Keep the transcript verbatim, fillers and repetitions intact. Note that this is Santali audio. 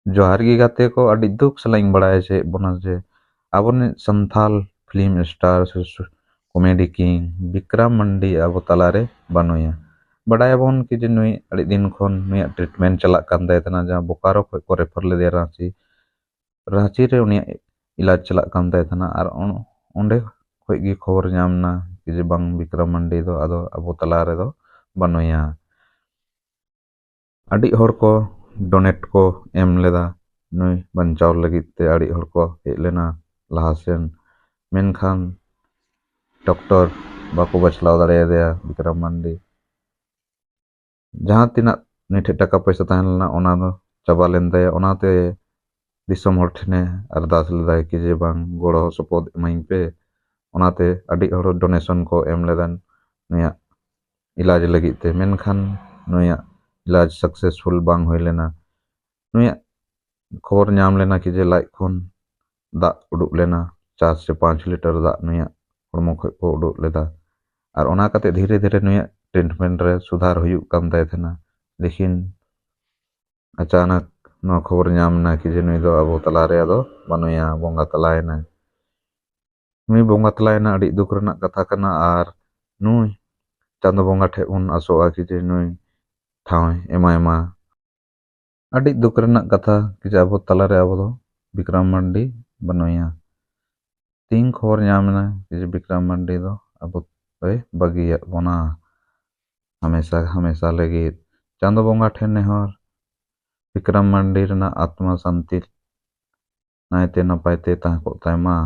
ᱡᱚᱦᱟᱨ ᱜᱮ ᱜᱟᱛᱮ ᱠᱚ, ᱟᱹᱰᱤ ᱫᱩᱠ ᱥᱟᱞᱟᱜ ᱤᱧ ᱵᱟᱲᱟᱭ ᱦᱚᱪᱚᱭᱮᱫ ᱵᱚᱱᱟ ᱡᱮ ᱟᱵᱚᱨᱮᱱ ᱥᱟᱱᱛᱟᱞ film star ᱥᱮ ᱥᱩ-, comedy king ᱵᱤᱠᱨᱚᱢ ᱢᱟᱱᱰᱤ ᱟᱵᱚ ᱛᱟᱞᱟᱨᱮ ᱵᱟᱹᱱᱩᱭᱟ᱾ ᱵᱟᱰᱟᱭᱟᱵᱚᱱ ᱠᱤ ᱡᱮ ᱱᱩᱭ ᱟᱹᱰᱤ ᱫᱤᱱ ᱠᱷᱚᱱ ᱱᱩᱭᱟᱜ treatment ᱪᱟᱞᱟᱜ ᱠᱟᱱ ᱛᱟᱭ ᱛᱟᱦᱮᱱᱟ, ᱡᱟᱦᱟᱸ ᱵᱳᱠᱟᱨᱳ ᱠᱷᱚᱱ ᱠᱚ refer ᱞᱮᱫᱮᱭᱟ ᱨᱟᱸᱪᱤ᱾ ᱨᱟᱸᱪᱤ ᱨᱮ ᱩᱱᱤᱭᱟᱜ ᱤᱞᱟᱡᱽ ᱪᱟᱞᱟᱜ ᱠᱟᱱ ᱛᱟᱭ ᱛᱟᱦᱮᱱᱟ ᱟᱨ ᱚᱱ-, ᱚᱸᱰᱮ ᱠᱷᱚᱱ ᱜᱮ ᱠᱷᱚᱵᱚᱨ ᱧᱟᱢ ᱮᱱᱟ ᱠᱤ ᱡᱮ ᱵᱟᱝ, ᱵᱤᱠᱨᱚᱢ ᱢᱟᱱᱰᱤ ᱫᱚ ᱟᱫᱚ ᱟᱵᱚ ᱛᱟᱞᱟ ᱨᱮᱫᱚ ᱵᱟᱹᱱᱩᱭᱟ᱾ ᱟᱹᱰᱤ ᱦᱚᱲ ᱠᱚ donate ᱠᱚ ᱮᱢ ᱞᱮᱫᱟ ᱱᱩᱭ ᱵᱟᱧᱪᱟᱣ ᱞᱟᱹᱜᱤᱫ ᱛᱮ, ᱟᱹᱰᱤ ᱦᱚᱲ ᱠᱚ ᱦᱮᱡ ᱞᱮᱱᱟ ᱞᱟᱦᱟ ᱥᱮᱱ, ᱢᱮᱱᱠᱷᱟᱱ doctor ᱵᱟᱠᱚ ᱵᱟᱪᱞᱟᱣ ᱫᱟᱲᱮᱭᱟᱫᱮᱭᱟ ᱵᱤᱠᱨᱚᱢ ᱢᱟᱱᱰᱤ᱾ ᱡᱟᱦᱟᱸ ᱛᱤᱱᱟᱹᱜ ᱱᱩᱭ ᱴᱷᱮᱱ ᱴᱟᱠᱟ ᱯᱚᱭᱥᱟ ᱛᱟᱦᱮᱸ ᱞᱮᱱᱟ, ᱚᱱᱟ ᱫᱚ ᱪᱟᱵᱟ ᱞᱮᱱ ᱛᱟᱭᱟ᱾ ᱚᱱᱟᱛᱮ ᱫᱤᱥᱚᱢ ᱦᱚᱲ ᱴᱷᱮᱱᱮ ᱟᱨᱫᱟᱥ ᱞᱮᱫᱟᱭ ᱠᱤ ᱡᱮ ᱵᱟᱝ, ᱜᱚᱲᱚ ᱥᱚᱯᱚᱦᱚᱫ ᱮᱢᱟᱹᱧ ᱯᱮ᱾ ᱚᱱᱟᱛᱮ ᱟᱹᱰᱤ ᱦᱚᱲ donation ᱠᱚ ᱮᱢ ᱞᱮᱫᱟ ᱱᱩᱭᱟᱜ ᱤᱞᱟᱡᱽ ᱞᱟᱹᱜᱤᱫ ᱛᱮ, ᱢᱮᱱᱠᱷᱟᱱ ᱱᱩᱭᱟᱜ ᱤᱞᱟᱡᱽ successful ᱵᱟᱝ ᱦᱩᱭ ᱞᱮᱱᱟ᱾ ᱱᱩᱭᱟᱜ ᱠᱷᱚᱵᱚᱨ ᱧᱟᱢ ᱞᱮᱱᱟ ᱠᱤ ᱡᱮ ᱞᱟᱡ ᱠᱷᱚᱱ ᱫᱟᱜ ᱩᱰᱩᱠ ᱞᱮᱱᱟ, ᱪᱟᱨ ᱥᱮ ᱯᱟᱸᱪ ᱞᱤᱴᱟᱨ ᱫᱟᱜ ᱱᱩᱭᱟᱜ ᱦᱚᱲᱢᱚ ᱠᱷᱚᱱ ᱠᱚ ᱩᱰᱩᱠ ᱞᱮᱫᱟ᱾ ᱟᱨ ᱚᱱᱟ ᱠᱟᱛᱮ ᱫᱷᱤᱨᱮ ᱫᱷᱤᱨᱮ ᱱᱩᱭᱟᱜ treatment ᱨᱮ ᱥᱩᱫᱷᱟᱨ ᱦᱩᱭᱩᱜ ᱠᱟᱱ ᱛᱟᱭ ᱛᱟᱦᱮᱱᱟ᱾ ᱞᱮᱠᱤᱱ ᱟᱪᱟᱱᱟᱠ ᱱᱚᱣᱟ ᱠᱷᱚᱵᱚᱨ ᱧᱟᱢ ᱮᱱᱟ ᱠᱤ ᱡᱮ ᱱᱩᱭ ᱫᱚ ᱟᱵᱚ ᱛᱟᱞᱟᱨᱮ ᱟᱫᱚ ᱵᱟᱹᱱᱩᱭᱟ, ᱵᱚᱸᱜᱟ ᱛᱟᱞᱟᱭᱮᱱᱟᱭ᱾ ᱱᱩᱭ ᱵᱚᱸᱜᱟ ᱛᱟᱞᱟᱭᱮᱱᱟ, ᱟᱹᱰᱤ ᱫᱩᱠ ᱨᱮᱱᱟᱜ ᱠᱟᱛᱷᱟ ᱠᱟᱱᱟ᱾ ᱟᱨ ᱱᱩᱭ ᱪᱟᱸᱫᱚ ᱵᱚᱸᱜᱟ ᱴᱷᱮᱱ ᱵᱚᱱ ᱟᱥᱚᱜᱼᱟ ᱠᱤ ᱡᱮ ᱱᱩᱭ ᱴᱷᱟᱶ ᱮ ᱮᱢᱟᱭ ᱢᱟ᱾ ᱟᱹᱰᱤ ᱫᱩᱠ ᱨᱮᱱᱟᱜ ᱠᱟᱛᱷᱟ ᱠᱤ ᱡᱮ ᱟᱵᱚ ᱛᱟᱞᱟᱨᱮ ᱟᱵᱚ ᱫᱚ ᱵᱤᱠᱨᱚᱢ ᱢᱟᱱᱰᱤ ᱵᱟᱹᱱᱩᱭᱟ᱾ ᱛᱤᱦᱤᱧ ᱠᱷᱚᱵᱚᱨ ᱧᱟᱢ ᱮᱱᱟ ᱠᱤ ᱡᱮ ᱵᱤᱠᱨᱚᱢ ᱢᱟᱱᱰᱤ ᱫᱚ ᱟᱵᱚ ᱫᱚᱭ ᱵᱟᱹᱜᱤᱭᱟᱫ ᱵᱚᱱᱟ ᱦᱟᱢᱮᱥᱟ ᱦᱟᱢᱮᱥᱟ ᱞᱟᱹᱜᱤᱫ᱾ ᱪᱟᱸᱫᱚ ᱵᱚᱸᱜᱟ ᱴᱷᱮᱱ ᱱᱮᱦᱚᱨ, ᱵᱤᱠᱨᱚᱢ ᱢᱟᱱᱰᱤ ᱨᱮᱱᱟᱜ ᱟᱛᱢᱟ ᱥᱟᱱᱛᱤ ᱱᱟᱭᱛᱮ ᱱᱟᱯᱟᱭ ᱛᱮ ᱛᱟᱦᱮᱸ ᱠᱚᱜ ᱛᱟᱭ ᱢᱟ᱾